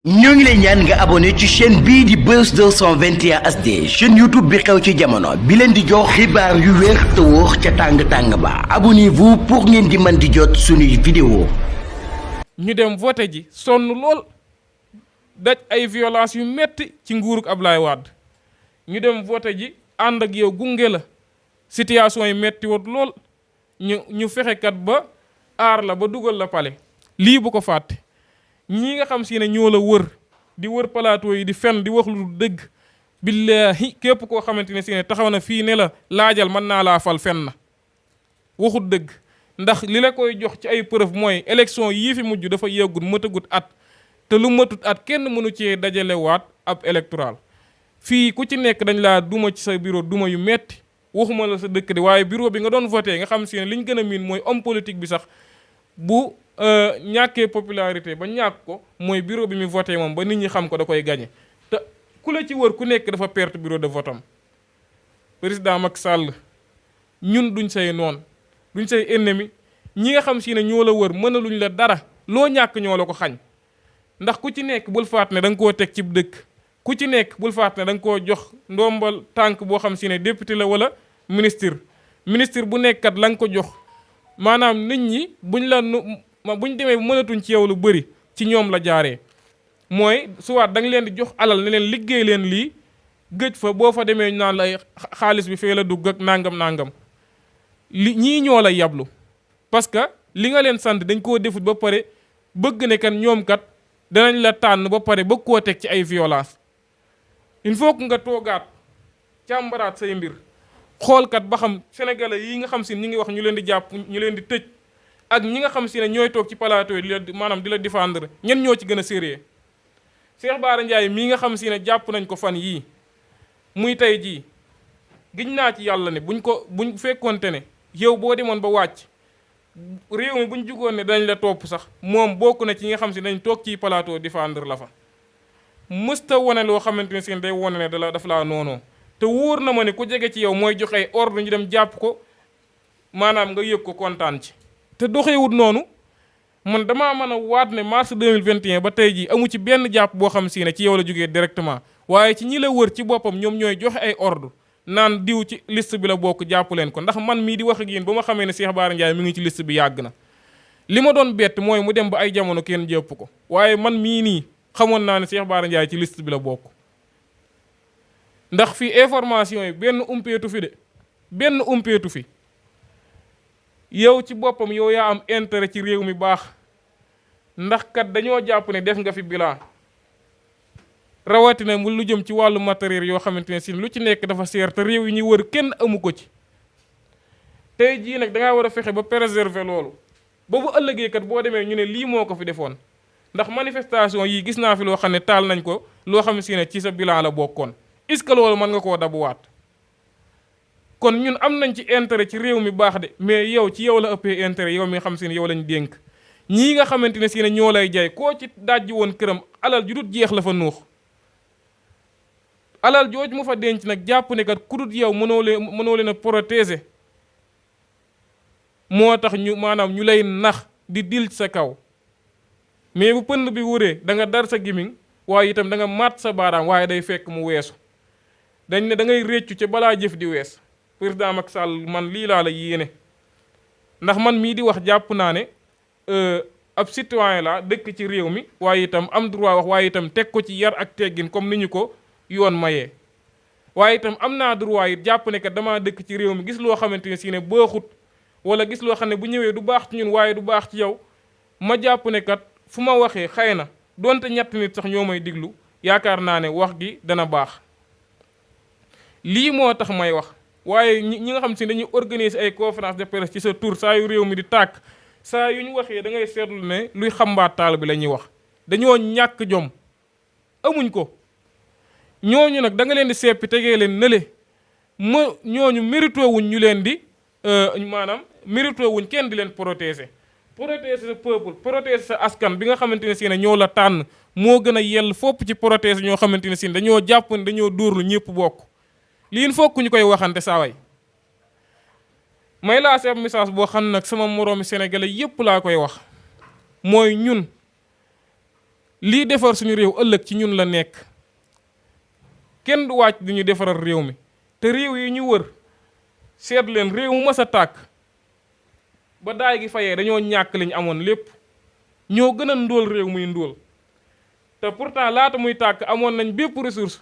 ñoo ngi lay ñaan nga abonné ci chaîne bii di Buzz 221 HD chaîne YouTube bi xew ci jamono bi leen di jox xibaar yu wér te wóor ca tàng-tàng ba abonnez-vous pour ngeen di mën di jot suñuy vidéo. ñu dem voté ji sonn lool daj ay violence yu metti ci nguurug Abdoulaye Wade ñu dem voté ji ànd ak yow gunge la situation yi metti wut lool ñu fexekat ba aar la ba dugal la pale lii bu ko fàtte ñii nga xam si ne ñoo la wër di wër plateau yi di fen di wax lu dëgg billaahi képp koo xamante ne si ne taxaw na fii ne la laajal mën naa laa fal fen na waxut dëgg ndax li la koy jox ci ay preuve mooy élection yii fi mujj dafa yeggut matagut at te lu matut at kenn mënu cee dajalewaat ab électoral fii ku ci nekk dañ laa duma ci sa bureau duma yu metti waxuma la sa dëkk de waaye bureau bi nga doon voté nga xam si ne liñ gën a miin mooy homme politique bi sax bu ñàkkee popularité ba ñàkk ko mooy bureau bi mu voté moom ba nit ñi xam ko da koy gagné te ku la ci wër ku nekk dafa perte bureau de vote am président Macky Sall ñun duñ say noon duñ say ennemi ñi nga xam si ne ñoo la wër mënaluñ la dara loo ñàkk ñoo la ko xañ ndax ku ci nekk bul faat ne da nga koo teg cib dëkk ku ci nekk bul faat ne da nga koo jox ndombal tànk boo xam si ne député la wala ministre bu nekkat la nga ko jox maanaam nit ñi buñ demee mënatuñ ci yow lu bëri ci ñoom la jaaree mooy suwaat da nga leen di jox alal ne leen liggéey leen lii gëj fa boo fa demee ñu naan la ay xaalis bi fee la dugg ak nangam ñii ñoo la yablu parce que li nga leen sant dañ koo defut ba pare bëgg ne kan ñoom kat danañ la tànn ba pare bëgg koo teg ci ay violence il faut que nga toogaat càmbaraat say mbir xoolkat ba xam sénégalais yi nga xam si ñi ngi wax ñu leen di jàpp ñu leen di tëj ak ñi nga xam si ne ñooy toog ci plateau yi di la défendre ñen ñoo ci gën a sérieux Cheikh Bara Ndiaye mii nga xam si ne jàpp nañ ko fan yii muy tey jii giñ naa ci yàlla ne buñ fekkonte ne yow boo demoon ba wàcc réew mi buñ jugoon ne dañ la topp sax moom bokk na ci ñi nga xam si dañ toog ci plateau défendre la fa mësta wone loo xamante ne seen day wone ne daf laa noonoo te wóor na ma ne ku jege ci yow mooy joxe ay ordre ñu dem jàpp ko maanaam nga yëg ko kontaan ci te doxewut noonu man damaa mën a waat ne mars 2021 ba tey jii amu ci benn jàpp boo xam si ne ci yow la jógee directement waaye ci ñi la wër ci boppam ñoom ñooy joxe ay ordre naan diw ci liste bi la bokk jàpp leen ko ndax man mii di wax ak yéen ba ma xamee ne Cheikh Bara Ndiaye mi ngi ci liste bi yàgg na li ma doon bett mooy mu dem ba ay jamono kenn jëpp ko waaye man mii nii xamoon naa ne Cheikh Bara Ndiaye ci liste bi la bokk ndax fii information yi benn umpeetu fi yow ci boppam yow yaa am intérêt ci réew mi baax ndax kat dañoo jàpp ne def nga fi bilan rawatina mu lu jëm ci wàllu matériel yoo xamante ne si lu ci nekk dafa seer te réew yi ñuy wër kenn amu ko ci tey jii nag dangaa war a fexe ba préserver loolu ba bu ëllëgee kat boo demee ñu ne lii moo ko fi defoon ndax manifestation yii gis naa fi loo xam ne taal nañ ko loo xam si ne ci sa bilan la bokkoon est-ce que loolu mën nga koo dabuwaat kon ñun am nañ ci intérêt ci réew mi baax de mais yow ci yow la ëppee intérêt yow mi xam si ne yow lañ dénk ñii nga xamante ne si ne ñoo lay jaay koo ci dajji woon këram alal ju dut jeex la fa nuux alal jooj mu fa denc nag jàpp ne kat ku dut yow mënoo leen a protéger moo tax ñu lay nax di dil sa kaw mais bu pënd bi wuree da nga dar sa gimiñ waaye itam da nga màtt sa baaraam waaye day fekk mu weesu dañ ne da ngay réccu ca balaa jëf di wees président Macky Sall man lii laa la yéene ndax man mii di wax jàpp naa ne ab citoyen la dëkk ci réew mi waaye itam am droit wax waaye itam teg ko ci yar ak teggin comme ni ñu ko yoon mayee waaye itam am naa droit it jàpp ne kat damaa dëkk ci réew mi gis loo xamante ne si ne baaxut wala gis loo xam ne bu ñëwee du baax ci ñun waaye du baax ci yow ma jàpp ne kat fu ma waxee xëy na donte ñett nit sax ñoo may diglu yaakaar naa ne wax gi dana baax lii moo tax may wax waaye ñi nga xam si dañuy organiser ay conférence de presse ci sa tour saa yu réew mi di tàkk saa yu ñu waxee da ngay seetlu ne luy xambaat taal bi la ñuy wax dañoo ñàkk jom amuñ ko ñooñu nag da nga leen di seppi tegee leen nële ñooñu mérito wuñ ñu leen di maanaam mérito wuñ kenn di leen protéger sa peuple protéger sa askan bi nga xamante ne si ne ñoo la tànn moo gën a yell fopp ci protéger ñoo xamante ne si ne dañoo jàpp ne dañoo dóorlu ñëpp bokk lii fokk ñu koy waxante saaway may laa seeb message boo xam nag sama moroomi sénégalais yépp laa koy wax mooy ñun lii defar suñu réew ëllëg ci ñun la nekk. kenn du wàcc di ñu defaral réew mi te réew yi ñu wër seet leen réew mu mës a tàkk ba daay gi fayee dañoo ñàkk liñ amoon lépp, ñoo gën a ndóol réew muy ndóol. te pourtant laata muy tàkk amoon nañ bépp ressource,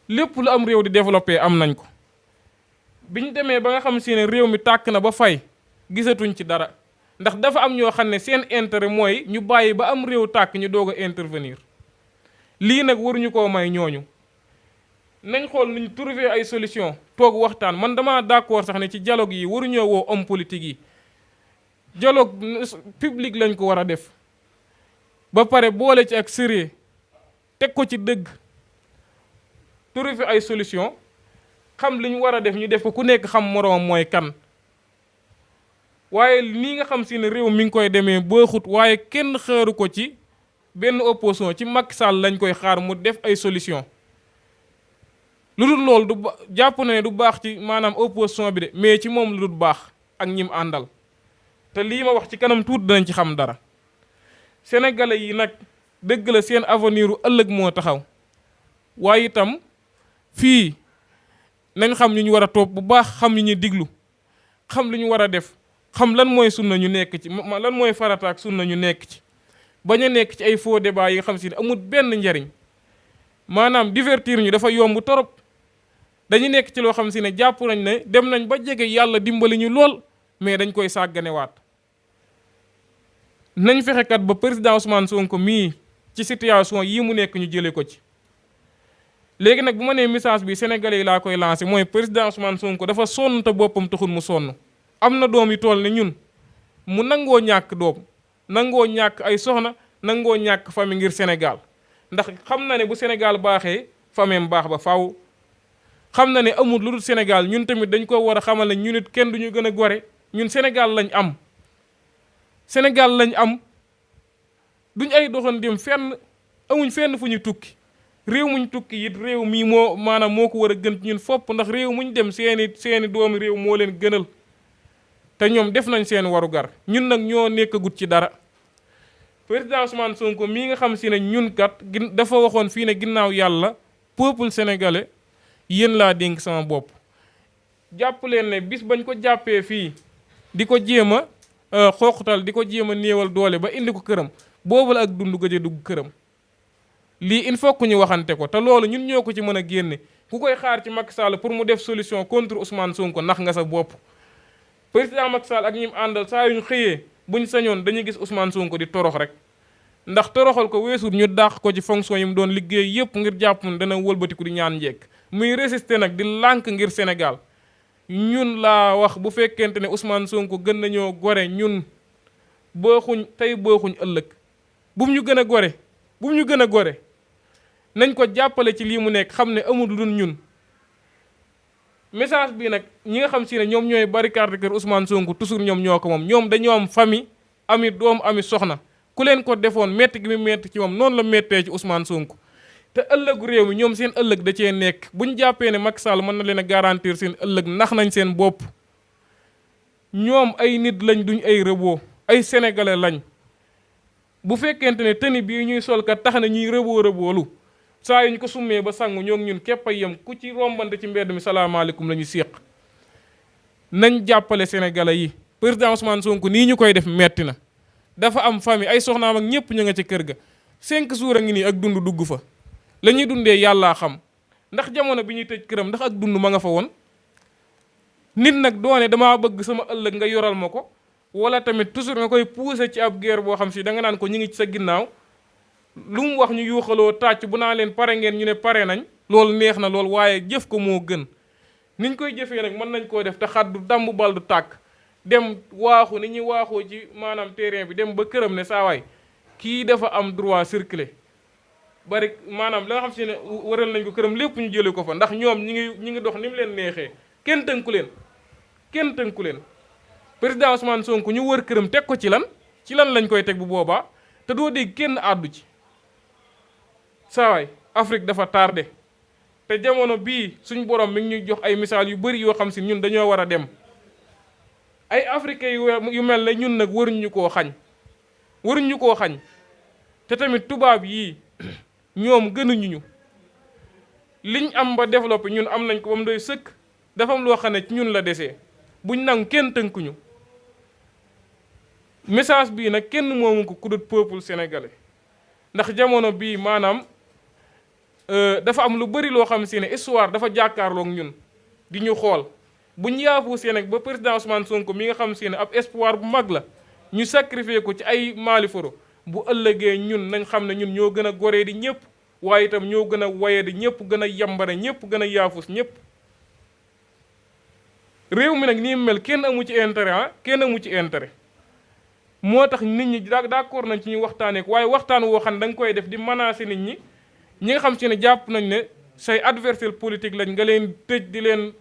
lépp lu am réew di développé am nañ ko. biñ demee ba nga xam si ne réew mi tàkk na ba fay gisatuñ ci dara, ndax dafa am ñoo xam ne seen intérêt mooy ñu bàyyi ba am réew tàkk ñu doog a intervenir. lii nag waruñu koo may ñooñu. nañ xool nuñ trouver ay solution toog waxtaan. man dama d'accord sax ne ci dialogue yi waruñoo woo homme politique yi, dialogue public lañ ko war a def ba pare boole ci ak sérieux teg ko ci dëgg, trouver ay solution, xam li ñu war a def ñu def ko, ku nekk xam moroom mooy kan. waaye nii nga xam si ne réew mi ngi koy demee baaxut, waaye kenn xaaru ko ci benn opposition. ci Macky Sall lañ koy xaar mu def ay solution. lu dul loolu du jàpp na ne du baax ci maanaam opposition bi de, mais ci moom lu dul baax ak ñim àndal. te lii ma wax ci kanam tuut dinañ ci xam dara. sénégalais yi nag dëgg la seen avenir u ëllëg moo taxaw, waaye itam fii nañ xam ñu ñu war a toog bu baax, xam ñu ñuy diglu, xam lu ñu war a def, xam lan mooy sunna ñu nekk ci, lan mooy farata ak sunna ñu nekk ci. bañ a nekk ci ay faux débat yi nga xam si ne amul benn njariñ. maanaam divertir ñu dafa yomb torop. dañu nekk ci loo xam si ne jàpp nañ ne dem nañ ba jege yàlla dimbali ñu lool, mais dañ koy sàgganewaat. nañ fexekat ba président Ousmane Sonko mii ci situation yii mu nekk ñu jëlee ko ci. léegi nag bu ma nee message bi sénégalais yi laa koy lancé mooy président Ousmane Sonko dafa sonn te boppam taxul mu sonn. am na doom yu toll ne ñun mu nangoo ñàkk doom, nangoo ñàkk ay soxna, nangoo ñàkk famille ngir Sénégal. ndax xam na ne bu Sénégal baaxee famille baax ba faaw. xam na ne amul lu dul Sénégal, ñun tamit dañ ko war a xamal ne ñun it kenn du ñu gën a gore. ñun Sénégal lañ am. Sénégal lañ am, duñ ay doxandéem fenn, amuñ fenn fu ñu tukki. réew muñ tukki it réew mii moo maanaam moo ko war a gën ñun fopp, ndax réew muñ dem seeni doomi réew moo leen gënal. te ñoom def nañ seen warugar, ñun nag ñoo nekkagut ci dara. président Ousmane Sonko mii nga xam si ne ñun kat dafa waxoon fii ne ginnaaw yàlla peuple sénégalais yéen laa dénk sama bopp. jàpp leen ne bis bañ ko jàppee fii di ko jéem a xooqatal, di ko jéem a néewal doole ba indi ko këram, boobu la ak dund gëj a dugg këram. lii il faut que ñu waxante ko, te loolu ñun ñoo ko ci mën a génne. ku koy xaar ci Macky Sall pour mu def solution contre Ousmane Sonko nax nga sa bopp. président Macky Sall ak ñi mu àndal saa yu ñu xëyee buñ sañoon dañuy gis Ousmane Sonko di torox rek, ndax toroxal ko weesul ñu dàq ko ci fonction yi mu doon liggéey yépp ngir jàpp ne dana wëlbatiku di ñaan njekk. muy résister nag di lànk ngir Sénégal. ñun laa wax bu fekkente ne Ousmane Sonko gën nañoo gore, ñun booxuñ tey booxuñ ëllëg. bum ñu gën a gore, bum ñu gën a gore. nañ ko jàppale ci lii mu nekk, xam ne amul lu dul ñun. message bi nag ñi nga xam si ne ñoom ñooy barricade kër Ousmane Sonko toujours ñoom ñoo ko moom. ñoom dañoo am famille, ami doom, ami soxna. ku leen ko defoon metti gi mu metti ci moom noonu la mettee ci Ousmane Sonko. te ëllëgu réew mi ñoom seen ëllëg da cee nekk. buñ jàppee ne Macky Sall mën na leen a garantir seen ëllëg, nax nañ seen bopp. ñoom ay nit lañ, duñ ay rëboo, ay sénégalais lañ. bu fekkente ne tenue bii ñuy sol kat tax na ñuy rëboolu saa yu ñu ko summee ba sangu ñoo ñun képp a yem, ku ci rombante ci mbedd mi salaamaaleykum la ñu séq. nañ jàppale sénégalais yi. président Ousmane Sonko nii ñu koy def metti na. dafa am famille, ay soxnaam ak ñëpp ñu nga ci kër ga. 5 jours a ngi nii ak dund dugg fa. la ñuy dundee yàllaa xam, ndax jamono bi ñuy tëj këram ndax ak dund ma nga fa woon. nit nag doone damaa bëgg sama ëllëg nga yoral ma ko, wala tamit toujours nga koy pousser ci ab guerre boo xam si da nga naan ko ñu ngi ci sa ginnaaw. lu mu wax ñu yuuxaloo tàcc, bu naa leen pare ngeen ñu ne pare nañ. loolu neex na lool, waaye jëf ko moo gën. niñ koy jëfee nag mën nañ koo def te xaddu damb bal du tàkk. dem waaxu ni ñuy waaxoo ci maanaam terrain bi dem ba këram ne saa waay kii dafa am droit circuler. bari maanaam la nga xam si ne waral nañ ko këram lépp ñu jëlee ko fa, ndax ñoom ñi ngi dox ni mu leen neexee. kenn tënku leen. président Ousmane Sonko ñu wër këram teg ko ci lan lañ koy teg bu boobaa te doo dégg kenn àddu ci. saawaay Afrique dafa tardé te jamono bii suñ borom mi ngi ñuy jox ay misaal yu bari yoo xam si ñun dañoo war a dem. ay africains yu mel ne ñun nag waruñu koo xañ te tamit tubaab yii ñoom gënuñu ñu liñ am ba développé ñun am nañ ko ba mu doy sëkk. dafa am loo xam ne ci ñun la desee buñ nangu kenn tënkuñu message bii nag kenn moomu ko ku dul peuple sénégalais ndax jamono bii maanaam dafa am lu bari loo xam si ne histoire dafa jàkkaarloog ñun di ñu xool buñ yaafuusee nag ba président Ousmane Sonko mi nga xam si ne ab espoir bu mag la ñu sacrifier ko ci ay maaliforo bu ëllëgee ñun nañ xam ne ñun ñoo gën a goree di ñëpp waaye itam ñoo gën a waye di ñëpp gën a yambare ñëpp gën a yaafus ñëpp. réew mi nag nii mel kenn amu ci intérêt kenn amu ci intérêt moo tax nit ñi d'accord nañ ci ñu waxtaanee ko waaye waxtaan woo xam ne da nga koy def di menacer nit ñi nga xam si ne jàpp nañ ne say adversaire politique lañ nga leen tëj di leen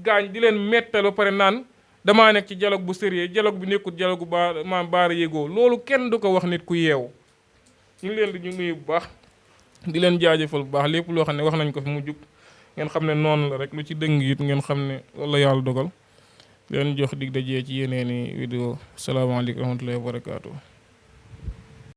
gaañ di leen mettal ba pare naan damaa nekk ci dialogue bu sérieux dialogue bi nekkul dialogue bu baara yégoo loolu kenn du ko wax nit ku yeewu. ñu ngi leen di ñu nuyu bu baax di leen jaajëfal bu baax lépp loo xam ne wax nañ ko fi mu jub ngeen xam ne noonu la rek lu ci dëng it ngeen xam ne walla yàlla dogal leen jox dig dajee ci yeneeni vidéo salaamaaleykum wa rahmatullahi wa barakaatu.